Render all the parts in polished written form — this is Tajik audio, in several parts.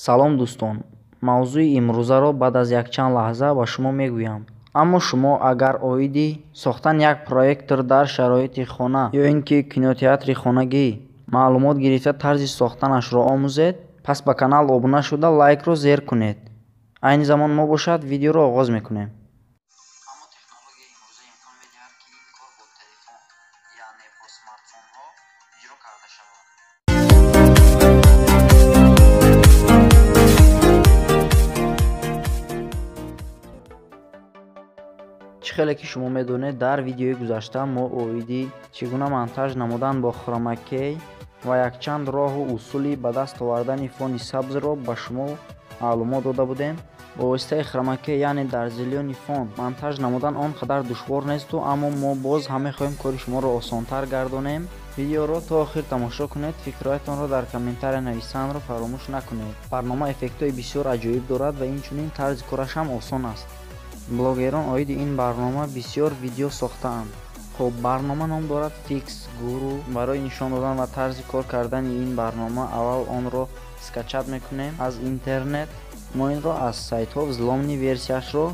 Салом, дӯстон! Мавзӯи имрӯзаро баъд аз якчанд лаҳза ба шумо мегӯям. Аммо шумо агар оиди сохтани як проектор дар шароити хона ё ин ки кинотеатри хонагӣ маълумот гирифта, тарзи сохтанашро омӯзед, пас ба канал обуна шуда, лайкро зер кунед. Айни замон мо бошад видеоро оғоз мекунем. Аммо технологияи имрӯза имкон медиҳад, ки ин кор бо телефон, яъне бо смартфонҳо иҷро карда шавад. Чӣ хеле ки шумо медонед, дар видеои гузашта мо оиди чӣ гуна монтаж намудан бо хромакей ва якчанд роҳу усули ба даст овардани фони сабзро ба шумо маълумот дода будем. Бо воситаи хромакей, яъне дар зелёный фон монтаж намудан он қадар душвор несту, аммо мо боз ҳам мехоҳем кори шуморо осонтар гардонем. Видеоро то охир тамошо кунед, фикрҳоятонро дар комментария нависанро фаромӯш накунед. Барнома эффектҳои бисёр аҷоиб дорад ва инчунин тарзи кораш ҳам осон аст. Блогерон оиди ин барнома бисёр видео сохтаанд. Хуб, барнома ном дорад Fix Guru. Барои нишон додан ва тарзи кор кардани ин барнома аввал онро скачать мекунем аз интернет. Мо инро аз сайтҳо взломный версияшро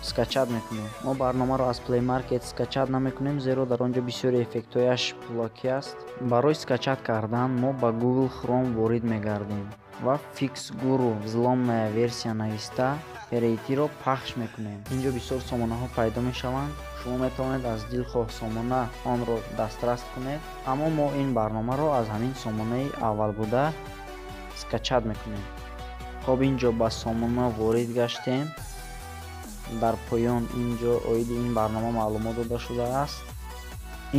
скачать мекунем. Мо барномаро аз Play Market скачать намекунем, зеро дар он ҷо бисёри эффектҳояш пулакӣ аст. Барои скачать кардан мо ба Google Chrome ворид мегардем ва Fix Guru взломная версия нависта, перейтиро пахш мекунем. Инҷо бисёр сомонаҳо пайдо мешаванд. Шумо метавонед аз дилхоҳ сомона онро дастрас кунед, аммо мо ин барномаро аз ҳамин сомонаи аввал буда скачать мекунем. Хоб, инҷо ба сомона ворид гаштем. Дар поён инҷо оиди ин барнома маълумот дода шудааст.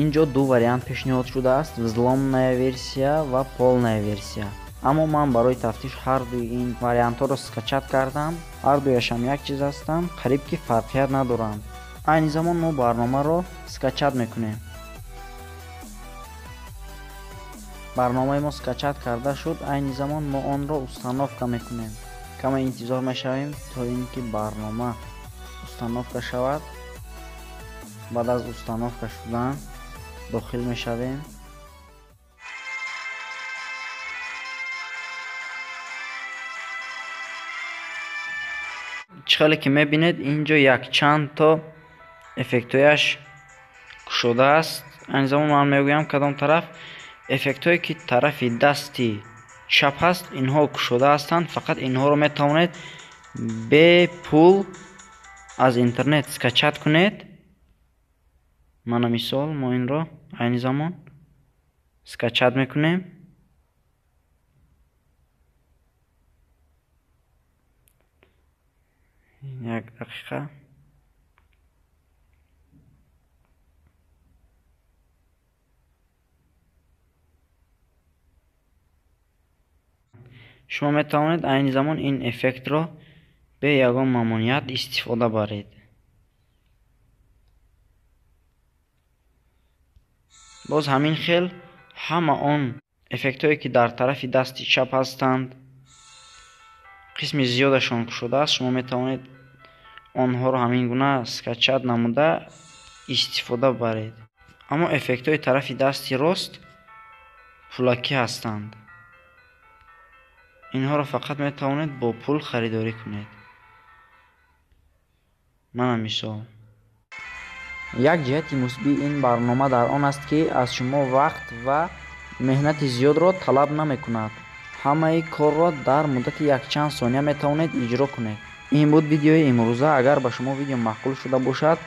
Инҷо ду вариант пешниҳод шудааст: взломная версия ва полная версия. Аммо ман барои тафтиш ҳардуи ин вариантҳоро скачать кардам. Ҳардуяшам як чиз ҳастанд, қариб ки фарқият надоранд. Айни замон мо барномаро скачать мекунем. Барномаи мо скачать карда шуд. Айни замон мо онро установка мекунем. Каме интизор мешавем, то ин ки барнома установка шавад. Баъд аз установка шудан дохил мешавем. Чӣ хеле ки мебинед, инҷо якчанд то эффектҳояш кушодааст. Айни замон ман мегӯям кадом тараф. Эффектҳое ки тарафи дасти чап ҳаст, инҳо кушода ҳастанд. Фақат инҳоро метавонед бепул аз интернет скачать кунед. Мана мисол, мо инро айни замон скачать мекунем. Як дақиқа. Шумо метавонед айни замон ин эффектро бе ягон мамоният истифода баред. Боз ҳамин хел ҳама он эффектҳое ки дар тарафи дасти чап ҳастанд, қисми зиёдашон кушодааст. Шумо метавонед онҳоро ҳамин гуна скачать намуда истифода баред. Аммо эффектҳои тарафи дасти рост пулакӣ ҳастанд. Инҳоро фақат метавонед бо пул харидорӣ кунед. Мана мисол. Як ҷиҳати мусбии ин барнома дар он аст, ки аз шумо вақт ва меҳнати зиёдро талаб намекунад. Ҳамаи корро дар муддати якчанд сония метавонед иҷро кунед. Ин буд видеои имрӯза. Агар ба шумо видео маъқул шуда бошад,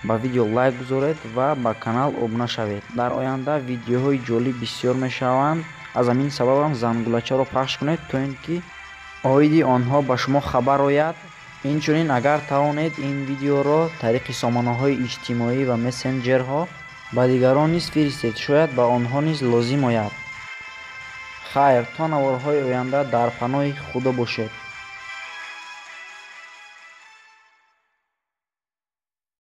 ба видео лайк гузоред ва ба канал обуна шавед. Дар оянда видеоҳои ҷолиб бисёр мешаванд. Аз ҳамин сабабам зангулачаро пахш кунед, то ин ки оиди онҳо ба шумо хабар ояд. Инчунин агар тавонед, ин видеоро тариқи сомонаҳои иҷтимоӣ ва мессенҷерҳо ба дигарон низ фиристед, шояд ба онҳо низ лозим ояд. Хайр, то наворҳои оянда дар паноҳи Худо бошед.